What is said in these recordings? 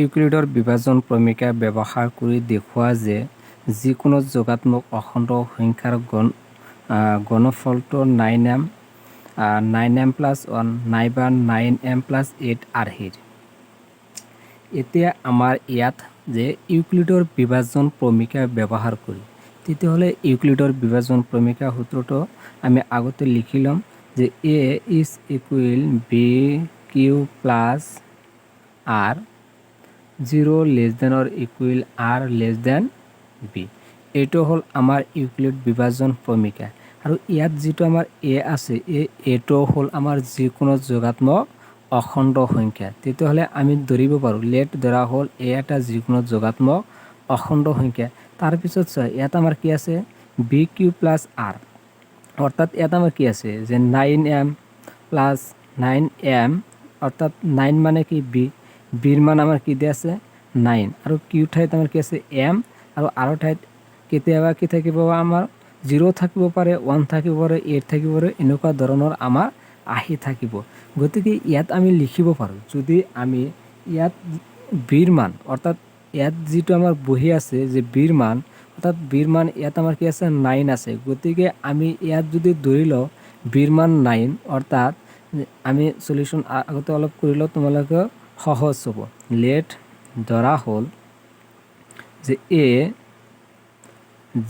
ইউক্লিডৰ বিভাজন প্ৰমেয়িকা ব্যৱহাৰ কৰি দেখুওৱা যে যিকোনো যোগাত্মক অখণ্ড সংখ্যাৰ ঘনফলটো 9m, 9m plus 1 নাইবা 9m plus 8 আৰ্হিৰ। এতিয়া আমাৰ ইয়াত যে ইউক্লিডৰ বিভাজন প্ৰমেয়িকা ব্যৱহাৰ কৰি, তেতিয়াহ'লে ইউক্লিডৰ বিভাজন প্ৰমেয়িকা সূত্ৰটো আমি আগতে লিখি ল'ম যে a is equal b q plus r, 0 less than or equal r less than b। এইটো হ'ল আমাৰ ইউক্লিড বিভাজন প্ৰমেয়িকা। আৰু ইয়াত যিটো আমাৰ এ আছে, এই এটো হ'ল আমাৰ যিকোনো যোগাত্মক অখণ্ড সংখ্যা। তেতিয়াহ'লে আমি ধৰিব পাৰোঁ, লেট ধৰা হ'ল এ এটা যিকোনো যোগাত্মক অখণ্ড সংখ্যা। তাৰপিছত চোৱা, ইয়াত আমাৰ কি আছে? বি কিউ প্লাছ আৰ, অৰ্থাৎ ইয়াত আমাৰ কি আছে যে 9m plus 9m, অৰ্থাৎ নাইন মানে কি? বি। বিৰ মান আমাৰ কি দিয়া আছে? নাইন। আৰু কিউ ঠাইত আমাৰ কি আছে? এম। আৰু আৰৰ ঠাইত কেতিয়াবা কি থাকিব? আমাৰ জিৰ' থাকিব পাৰে, ওৱান থাকিব পাৰে, এইট থাকিব পাৰে, এনেকুৱা ধৰণৰ আমাৰ আহি থাকিব। গতিকে ইয়াত আমি লিখিব পাৰোঁ, যদি আমি ইয়াত বিৰ মান, অৰ্থাৎ ইয়াত যিটো আমাৰ বহি আছে যে বিৰ মান, অৰ্থাৎ বিৰ মান ইয়াত আমাৰ কি আছে? নাইন আছে। গতিকে আমি ইয়াত যদি ধৰি লওঁ বিৰ মান নাইন, অৰ্থাৎ আমি চলিউশ্যন আগতে অলপ কৰি লওঁ, তোমালোকে সহজ হ'ব। লেট ধৰা হ'ল যে এ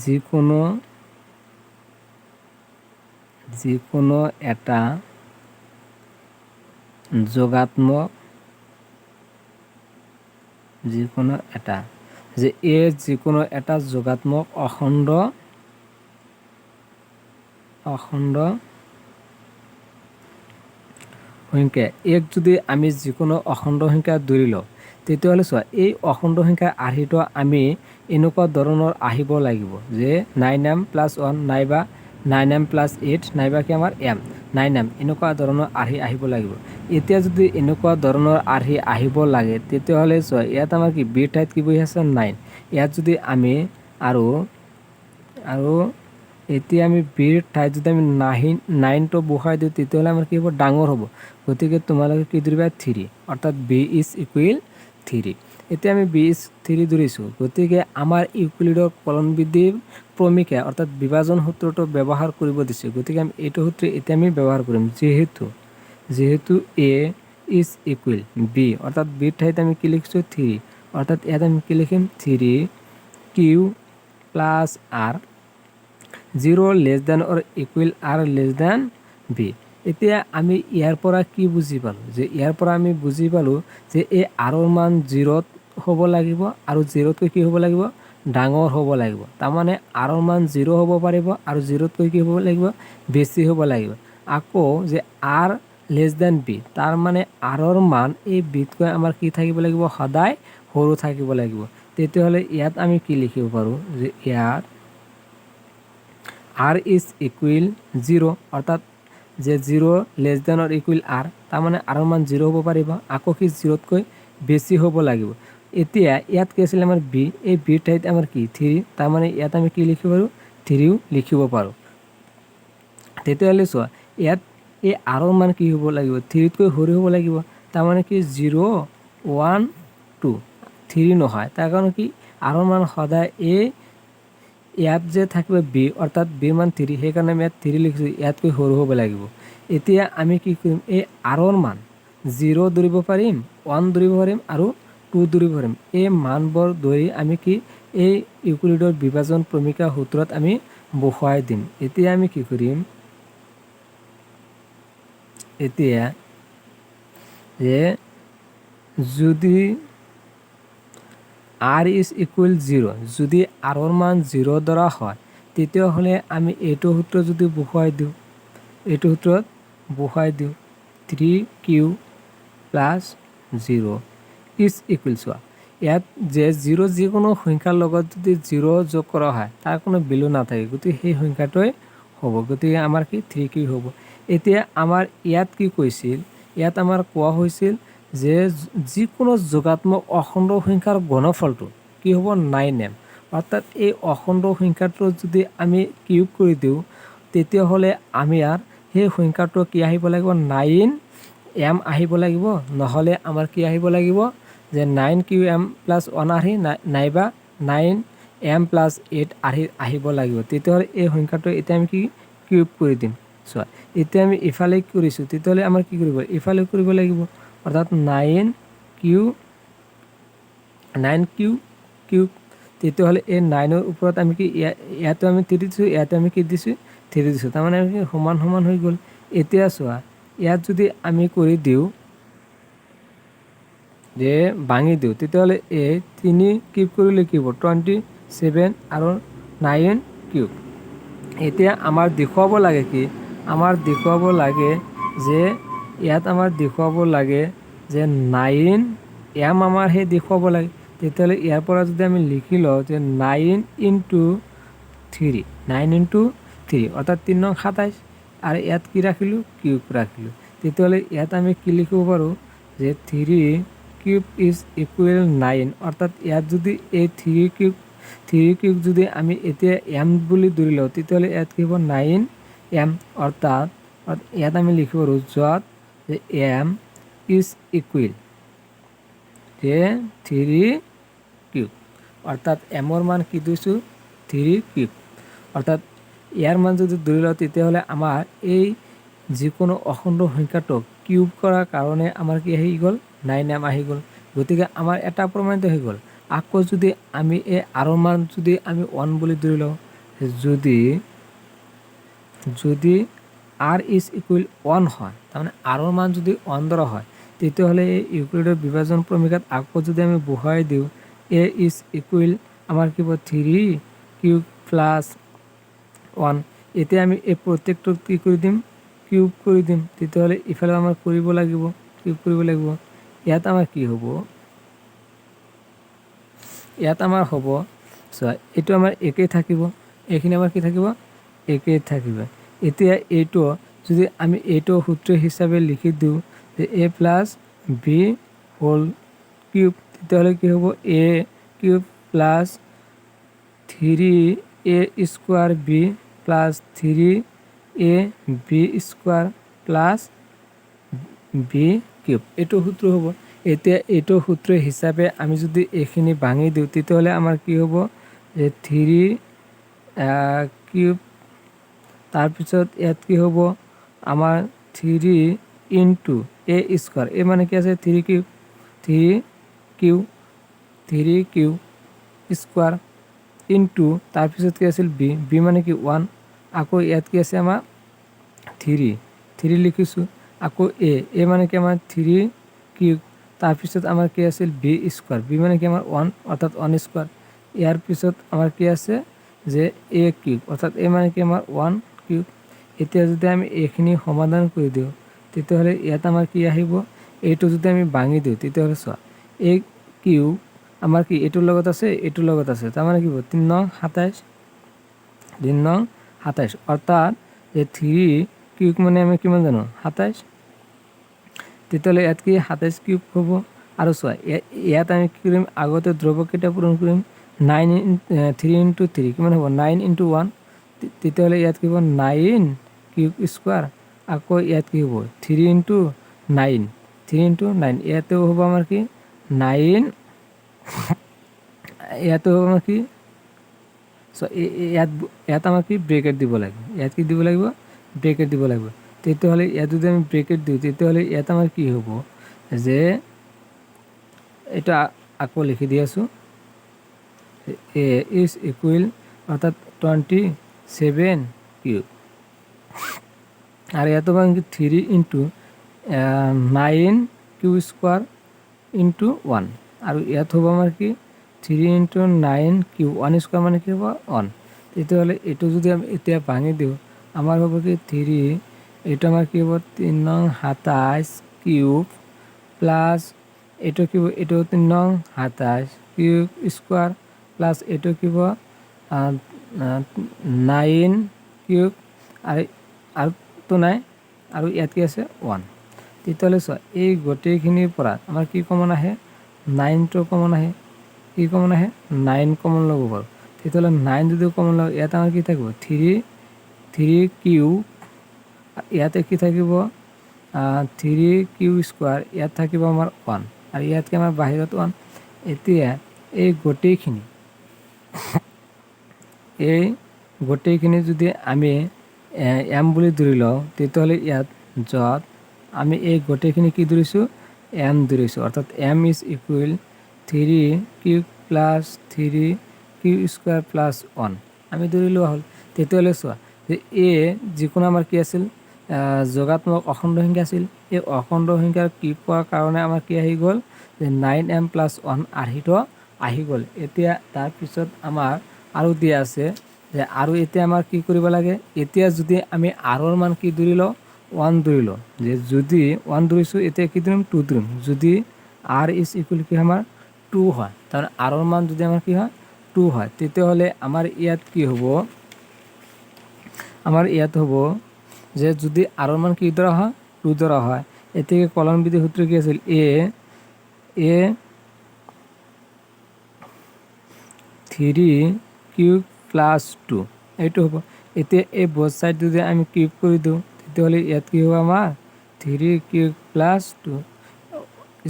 যিকোনো এটা যোগাত্মক, যিকোনো এটা যে এ যিকোনো এটা যোগাত্মক অখণ্ড সংখ্যা। এক যদি আমি যিকোনো অখণ্ড সংখ্যা ধৰি লওঁ, তেতিয়াহ'লে চোৱা, এই অখণ্ড সংখ্যাৰ আৰ্হিটো আমি এনেকুৱা ধৰণৰ আহিব লাগিব যে 9m plus 1 নাইবা 9m plus 8 নাইবা কি আমাৰ এম 9m, এনেকুৱা ধৰণৰ আৰ্হি আহিব লাগিব। এতিয়া যদি এনেকুৱা ধৰণৰ আৰ্হি আহিব লাগে, তেতিয়াহ'লে চোৱা, ইয়াত আমাৰ কি বিৰ ঠাইত কি বহি আছে? নাইন। ইয়াত যদি আমি আৰু এতিয়া আমি বিৰ ঠাইত যদি আমি নাইনটো বহাই দিওঁ, তেতিয়াহ'লে আমাৰ কি হ'ব? ডাঙৰ হ'ব। গতিকে তোমালোকে কি ধৰিবা? থ্ৰী, অৰ্থাৎ বি is equal three. এতিয়া আমি বি is three ধৰিছোঁ। গতিকে আমাৰ ইউক্লিডৰ কলনবৃদ্ধি প্ৰমেয়িকা, অৰ্থাৎ বিভাজন সূত্ৰটো ব্যৱহাৰ কৰিব দিছে। গতিকে আমি এইটো সূত্ৰ এতিয়া আমি ব্যৱহাৰ কৰিম। যিহেতু এ is equal B, অৰ্থাৎ বিৰ ঠাইত আমি কি লিখিছোঁ? থ্ৰী। অৰ্থাৎ ইয়াত আমি কি লিখিম? 3 q plus r, 0 less than or equal r less than b। এতিয়া আমি ইয়াৰ পৰা কি বুজি পালোঁ যে ইয়াৰ পৰা আমি বুজি পালোঁ যে এই আৰৰ মান জিৰ'ত হ'ব লাগিব আৰু জিৰ'তকৈ কি হ'ব লাগিব? ডাঙৰ হ'ব লাগিব। তাৰমানে আৰৰ মান জিৰ' হ'ব পাৰিব আৰু জিৰ'তকৈ কি হ'ব লাগিব? বেছি হ'ব লাগিব। আকৌ যে আৰ লেছ দেন বি, তাৰমানে আৰৰ মান এই বিতকৈ আমাৰ কি থাকিব লাগিব? সদায় সৰু থাকিব লাগিব। তেতিয়াহ'লে ইয়াত আমি কি লিখিব পাৰোঁ যে ইয়াত আৰ is equal zero, অৰ্থাৎ যে 0 less than or equal r, তাৰমানে আৰৰ মান জিৰ' হ'ব পাৰিব, আকৌ কি জিৰ'তকৈ বেছি হ'ব লাগিব। এতিয়া ইয়াত কি আছিলে আমাৰ? বি। এই বিৰ ঠাইত আমাৰ কি? থ্ৰী। তাৰমানে ইয়াত আমি কি লিখিব পাৰোঁ? থ্ৰীও লিখিব পাৰোঁ। তেতিয়াহ'লে চোৱা, ইয়াত এই আৰৰ মান কি হ'ব লাগিব? থ্ৰীতকৈ সৰু হ'ব লাগিব। তাৰমানে কি জিৰ', ওৱান, টু, থ্ৰী নহয়। তাৰ কাৰণে কি আৰৰ মান সদায় এই ইয়াত যে থাকিব বি, অৰ্থাৎ বিৰ মান থ্ৰী, সেইকাৰণে আমি ইয়াত থ্ৰী লিখিছোঁ, ইয়াতকৈ সৰু হ'ব লাগিব। এতিয়া আমি কি কৰিম? এই আৰৰ মান জিৰ' ধৰিব পাৰিম, ওৱান ধৰিব পাৰিম আৰু টু ধৰিব পাৰিম। এই মানবোৰ ধৰি আমি কি এই ইউক্লিডৰ বিভাজন প্ৰমেয়িকা সূত্ৰত আমি বহুৱাই দিম। এতিয়া আমি কি কৰিম এতিয়া যে যদি আৰ is equal zero, যদি আৰৰ মান জিৰ' ধৰা হয়, তেতিয়াহ'লে আমি এইটো সূত্ৰ যদি বহুৱাই দিওঁ, এইটো সূত্ৰত বহুৱাই দিওঁ, 3 q plus 0 is equal, চোৱা, ইয়াত যে জিৰ', যিকোনো সংখ্যাৰ লগত যদি জিৰ' যোগ কৰা হয়, তাৰ কোনো ভেলু নাথাকে, গতিকে সেই সংখ্যাটোৱে হ'ব। গতিকে আমাৰ কি থ্ৰী কিউ হ'ব। এতিয়া আমাৰ ইয়াত কি কৈছিল? ইয়াত আমাৰ কোৱা হৈছিল যে যিকোনো যোগাত্মক অখণ্ড সংখ্যাৰ ঘনফলটো কি হ'ব? 9m। অৰ্থাৎ এই অখণ্ড সংখ্যাটো যদি আমি কিউব কৰি দিওঁ, তেতিয়াহ'লে আমি ইয়াৰ সেই সংখ্যাটো কি আহিব লাগিব? 9m আহিব লাগিব। নহ'লে আমাৰ কি আহিব লাগিব? যে nine cube m plus one আৰ্হি নাইবা নাইন এম প্লাছ এইট আৰ্হি আহিব লাগিব। তেতিয়াহ'লে এই সংখ্যাটো এতিয়া আমি কি কিউব কৰি দিম। চোৱা, এতিয়া আমি ইফালে কৰিছোঁ, তেতিয়াহ'লে আমাৰ কি কৰিব? ইফালে কৰিব লাগিব। অৰ্থাৎ nine cube, nine cube cube। তেতিয়াহ'লে এই নাইনৰ ওপৰত আমি কি ইয়াতো আমি থ্ৰী দিছোঁ, ইয়াতে আমি কি দিছোঁ? থ্ৰী দিছোঁ। তাৰমানে আমি কি সমান সমান হৈ গ'ল। এতিয়া চোৱা, ইয়াত যদি আমি কৰি দিওঁ যে ভাঙি দিওঁ, তেতিয়াহ'লে এই তিনি কিউব কৰিলে কি হ'ব? 27 আৰু নাইন কিউব। এতিয়া আমাৰ দেখুৱাব লাগে কি? আমাৰ দেখুৱাব লাগে যে ইয়াত আমাৰ দেখুৱাব লাগে যে নাইন এম আমাৰ সেই দেখুৱাব লাগে। তেতিয়াহ'লে ইয়াৰ পৰা যদি আমি লিখি লওঁ যে nine into three, nine into three, অৰ্থাৎ তিনি নং 27 আৰু ইয়াত কি ৰাখিলোঁ? কিউব ৰাখিলোঁ। তেতিয়াহ'লে ইয়াত আমি কি লিখিব পাৰোঁ যে three cube is equal nine। অৰ্থাৎ ইয়াত যদি এই থ্ৰী কিউব, থ্ৰী কিউব যদি আমি এতিয়া এম বুলি ধৰি লওঁ, তেতিয়াহ'লে ইয়াত কি হ'ব? Nine m. অৰ্থাৎ ইয়াত আমি লিখিব পাৰোঁ য'ত যে এম is equal যে থ্ৰী কিউব। অৰ্থাৎ এমৰ মান কি দিছোঁ? Three cube. অৰ্থাৎ ইয়াৰ মান যদি ধৰি লওঁ, তেতিয়াহ'লে আমাৰ এই যিকোনো অখণ্ড সংখ্যাটোক কিউব কৰাৰ কাৰণে আমাৰ কি আহি গ'ল? নাইন এম আহি গ'ল। গতিকে আমাৰ এটা প্ৰমাণিত হৈ গ'ল। আকৌ যদি আমি এই আৰৰ মান যদি আমি ওৱান বুলি ধৰি লওঁ, যদি আৰ is equal one হয়, তাৰমানে আৰৰ মান যদি ওৱান ধৰা হয়, তেতিয়াহ'লে এই ইউক্লিডৰ বিভাজন প্ৰমেয়িকাত আকৌ যদি আমি বহুৱাই দিওঁ, এ is equal আমাৰ কি হ'ব? Three cube plus one. এতিয়া আমি এই প্ৰত্যেকটোক কি কৰি দিম? কিউব কৰি দিম। তেতিয়াহ'লে ইফালে আমাৰ কৰিব লাগিব, কিউব কৰিব লাগিব। ইয়াত আমাৰ কি হ'ব? ইয়াত আমাৰ হ'ব, চোৱা, এইটো আমাৰ একেই থাকিব। এইখিনি আমাৰ কি থাকিব? একেই থাকিব। এতিয়া এইটো যদি আমি এইটো সূত্ৰ হিচাপে লিখি দিওঁ যে a plus b whole cube, তেতিয়াহ'লে কি হ'ব? A cube plus three a square b plus three a b square plus b cube, এইটো সূত্ৰ হ'ব। এতিয়া এইটো সূত্ৰ হিচাপে আমি যদি এইখিনি ভাঙি দিওঁ, তেতিয়াহ'লে আমাৰ কি হ'ব যে থ্ৰী কিউব, তাৰপিছত ইয়াত কি হ'ব আমাৰ? Three into a square, a মানে কি আছে? Three cube, three cube, three cube square into, তাৰপিছত কি আছিল? বি। বি মানে কি? ওৱান। আকৌ ইয়াত কি আছে আমাৰ? থ্ৰী, থ্ৰী লিখিছোঁ। আকৌ এ, এ মানে কি আমাৰ? Three cube. তাৰপিছত আমাৰ কি আছিল? B square. বি মানে কি আমাৰ? ওৱান, অৰ্থাৎ ওৱান স্কোৱাৰ। ইয়াৰ পিছত আমাৰ কি আছে যে এ কিউব, অৰ্থাৎ এ মানে কি আমাৰ? One cube. এতিয়া যদি আমি এইখিনি সমাধান কৰি দিওঁ, তেতিয়াহ'লে ইয়াত আমাৰ কি আহিব? এইটো যদি আমি ভাঙি দিওঁ, তেতিয়াহ'লে চোৱা, এ কিউব আমাৰ কি এইটোৰ লগত আছে, এইটোৰ লগত আছে। তাৰমানে কি হ'ব? তিনি নং 27, তিনি নং 27। অৰ্থাৎ এই থ্ৰী কিউব মানে আমি কিমান জানো? 27। তেতিয়াহ'লে ইয়াত কি 27 কিউব হ'ব। আৰু চোৱা, ইয়াত আমি কি কৰিম? আগতে ধ্ৰুৱকেইটা পূৰণ কৰিম। Nine three into three কিমান হ'ব? Nine into one. তেতিয়াহ'লে ইয়াত কি হ'ব? Nine cube square. আকৌ ইয়াত কি হ'ব? Three into nine, three into nine। ইয়াতেও হ'ব আমাৰ কি নাইন, ইয়াতো হ'ব আমাৰ কি? চ' ইয়াত আমাৰ কি ব্ৰেকেট দিব লাগিব। ইয়াত কি দিব লাগিব? ব্ৰেকেট দিব লাগিব। তেতিয়াহ'লে ইয়াত যদি আমি ব্ৰেকেট দিওঁ, তেতিয়াহ'লে ইয়াত আমাৰ কি হ'ব যে এইটো আকৌ লিখি দি আছোঁ, এ is equal অৰ্থাৎ 27 কিউব। আৰু ইয়াতো পাম কি three into nine cube square into one। আৰু ইয়াত হ'ব আমাৰ কি three into nine cube, one square মানে কি হ'ব? ওৱান। তেতিয়াহ'লে এইটো যদি আমি এতিয়া ভাঙি দিওঁ, আমাৰ হ'ব কি থ্ৰী, এইটো আমাৰ কি হ'ব? তিনি নং 27 কিউব প্লাছ এইটো কি হ'ব? এইটো তিনি নং 27 কিউব স্কোৱাৰ প্লাছ এইটো কি হ'ব? Nine cube. আৰুতো নাই আৰু ইয়াত কি আছে? ওৱান। তেতিয়াহ'লে চোৱা, এই গোটেইখিনিৰ পৰা আমাৰ কি কমন আহে? নাইনটো কমন আহে। কি কমন আহে? নাইন কমন ল'ব পাৰোঁ। তেতিয়াহ'লে নাইন যদি কমন লওঁ, ইয়াত আমাৰ কি থাকিব? Three, three cube. ইয়াতে কি থাকিব? Three cube square. ইয়াত থাকিব আমাৰ ওৱান। আৰু ইয়াত কি আমাৰ বাহিৰত ওৱান। এতিয়া এই গোটেইখিনি যদি আমি এম বুলি ধৰি লওঁ, তেতিয়াহ'লে ইয়াত য'ত আমি এই গোটেইখিনি কি ধৰিছোঁ? এম ধৰিছোঁ। অৰ্থাৎ m is equal three cube plus three q square plus one আমি ধৰি লোৱা হ'ল। তেতিয়াহ'লে চোৱা যে এ যিকোনো আমাৰ কি আছিল? যোগাত্মক অখণ্ড সংখ্যা আছিল। এই অখণ্ড সংখ্যাৰ কিউব পোৱাৰ কাৰণে আমাৰ কি আহি গ'ল যে নাইন এম প্লাছ ওৱান আৰ্হিটো আহি গ'ল। এতিয়া তাৰপিছত আমাৰ আৰু দিয়া আছে যে আৰু এতিয়া আমাৰ কি কৰিব লাগে? এতিয়া যদি আমি আৰৰ মান কি ধৰি লওঁ? ওৱান ধৰি লওঁ। যে যদি ওৱান ধৰিছোঁ, এতিয়া কি ধৰিম? টু ধৰিম। যদি আৰ is equal কি আমাৰ টু হয়, তাৰমানে আৰৰ মান যদি আমাৰ কি হয়, টু হয়, তেতিয়াহ'লে আমাৰ ইয়াত কি হ'ব? আমাৰ ইয়াত হ'ব যে যদি আৰৰ মান কি ধৰা হয়? টু ধৰা হয়। এতিয়া কলনবিধি সূত্ৰ কি আছিল? A three cube plus two এইটো হ'ব। এতিয়া এই বোথ চাইড যদি আমি কিউব কৰি দিওঁ, তেতিয়াহ'লে ইয়াত কি হ'ব? আমাৰ three cube plus two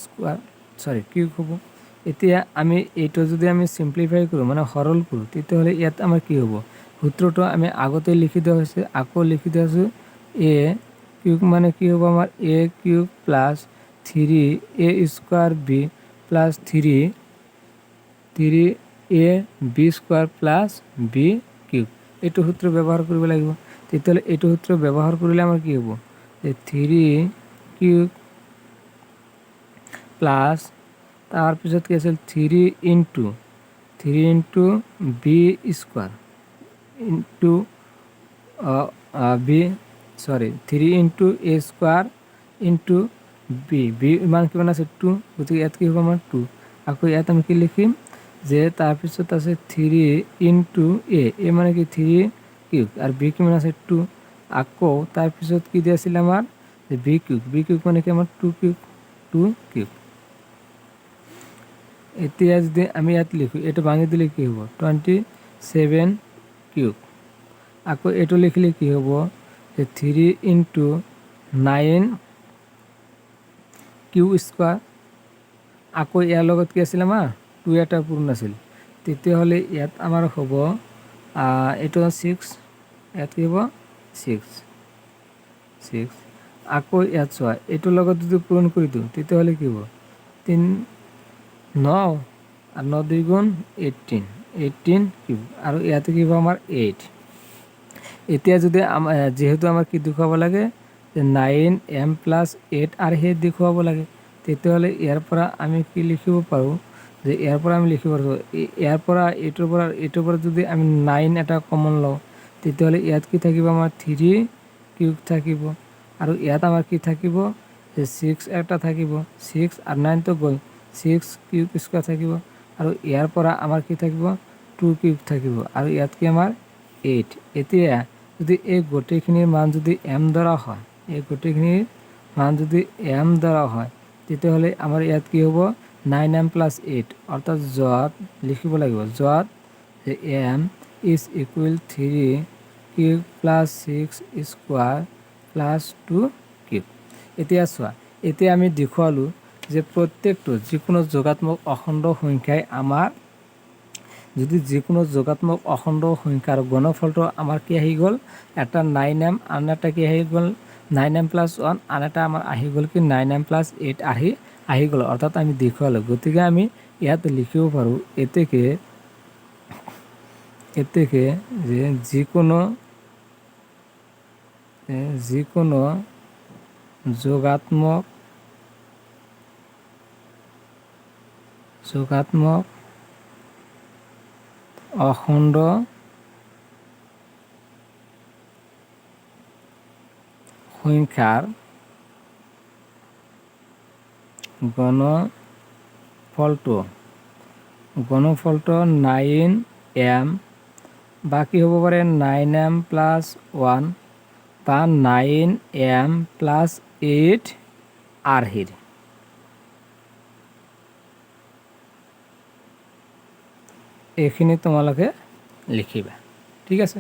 square, sorry, cube হ'ব। এতিয়া আমি এইটো যদি আমি চিম্প্লিফাই কৰোঁ, মানে সৰল কৰোঁ, তেতিয়াহ'লে ইয়াত আমাৰ কি হ'ব? সূত্ৰটো আমি আগতে লিখি দিয়া হৈছে, আকৌ লিখি দিয়া হৈছে। এ কিউব মানে কি হ'ব আমাৰ? A cube plus three a square b plus three a b square plus b cube, এইটো সূত্ৰ ব্যৱহাৰ কৰিব লাগিব। তেতিয়াহ'লে এইটো সূত্ৰ ব্যৱহাৰ কৰিলে আমাৰ কি হ'ব যে থ্ৰী কিউব প্লাছ, তাৰপিছত কি আছিল? Three into b square into b, sorry, three into a square into b। B মান কিমান আছে? টু। গতিকে ইয়াত কি হ'ব আমাৰ? টু। আকৌ ইয়াত আমি কি লিখিম যে তাৰপিছত আছে থ্ৰী ইনটু এ, এ মানে কি? Three cube. আৰু বি কিমান আছে? টু। আকৌ তাৰপিছত কি দিয়া আছিল আমাৰ? B cube. বি কিউব মানে কি আমাৰ? Two cube, two cube. এতিয়া যদি আমি ইয়াত লিখোঁ, এইটো ভাঙি দিলে কি হ'ব? 27 কিউব। আকৌ এইটো লিখিলে কি হ'ব যে three into nine q square। আকৌ ইয়াৰ লগত কি আছিল আমাৰ? টু এটা পূৰণ আছিল। তেতিয়াহ'লে ইয়াত আমাৰ হ'ব এইটো ছিক্স, ইয়াত কি হ'ব? Six six. আকৌ ইয়াত চোৱা, এইটোৰ লগত যদি পূৰণ কৰি দিওঁ, তেতিয়াহ'লে কি হ'ব? তিনি ন আৰু ন দুই গুণ 18, 18 কিউব। আৰু ইয়াতে কি হ'ব আমাৰ? এইট। এতিয়া যদি আমাৰ যিহেতু আমাৰ কি দেখুৱাব লাগে যে নাইন এম প্লাছ এইট আৰ্হি দেখুৱাব লাগে, তেতিয়াহ'লে ইয়াৰ পৰা আমি কি লিখিব পাৰোঁ যে ইয়াৰ পৰা আমি লিখিব পাৰোঁ, ইয়াৰ পৰা এইটোৰ পৰা যদি আমি নাইন এটা কমন লওঁ, তেতিয়াহ'লে ইয়াত কি থাকিব আমাৰ? থ্ৰী কিউব থাকিব। আৰু ইয়াত আমাৰ কি থাকিব যে ছিক্স এটা থাকিব। ছিক্স আৰু নাইনটো গ'ল, ছিক্স কিউব স্কুৱাৰ থাকিব। আৰু ইয়াৰ পৰা আমাৰ কি থাকিব? টু কিউব থাকিব। আৰু ইয়াত কি আমাৰ? এইট। এতিয়া যদি এই গোটেইখিনিৰ মান যদি এম ধৰা হয়, এই গোটেইখিনিৰ মান যদি এম ধৰা হয়, তেতিয়াহ'লে আমাৰ ইয়াত কি হ'ব? Nine m plus eight. অৰ্থাৎ য'ত লিখিব লাগিব য'ত যে m is equal three cube plus six square plus two cube। এতিয়া চোৱা, এতিয়া আমি দেখুৱালোঁ যে প্ৰত্যেকটো যিকোনো যোগাত্মক অখণ্ড সংখ্যাই আমাৰ যদি যিকোনো যোগাত্মক অখণ্ড সংখ্যাৰ গুণফলটো আমাৰ কি আহি গ'ল? এটা নাইন এম, আন এটা কি আহি গ'ল? নাইন এম প্লাছ ওৱান, আন এটা আমাৰ আহি গ'ল কি? নাইন এম প্লাছ এইট আহি গ'ল। অৰ্থাৎ আমি দেখুৱালোঁ। গতিকে আমি ইয়াত লিখিব পাৰোঁ, এতেকে যে যিকোনো যোগাত্মক অখণ্ড সংখ্যাৰ গুণফলটো নাইন এম বা কি হ'ব পাৰে? নাইন এম প্লাছ ওৱান বা নাইন এম প্লাছ এইট আৰ্হিৰ। এইখিনি তোমালোকে লিখিবা, ঠিক আছে?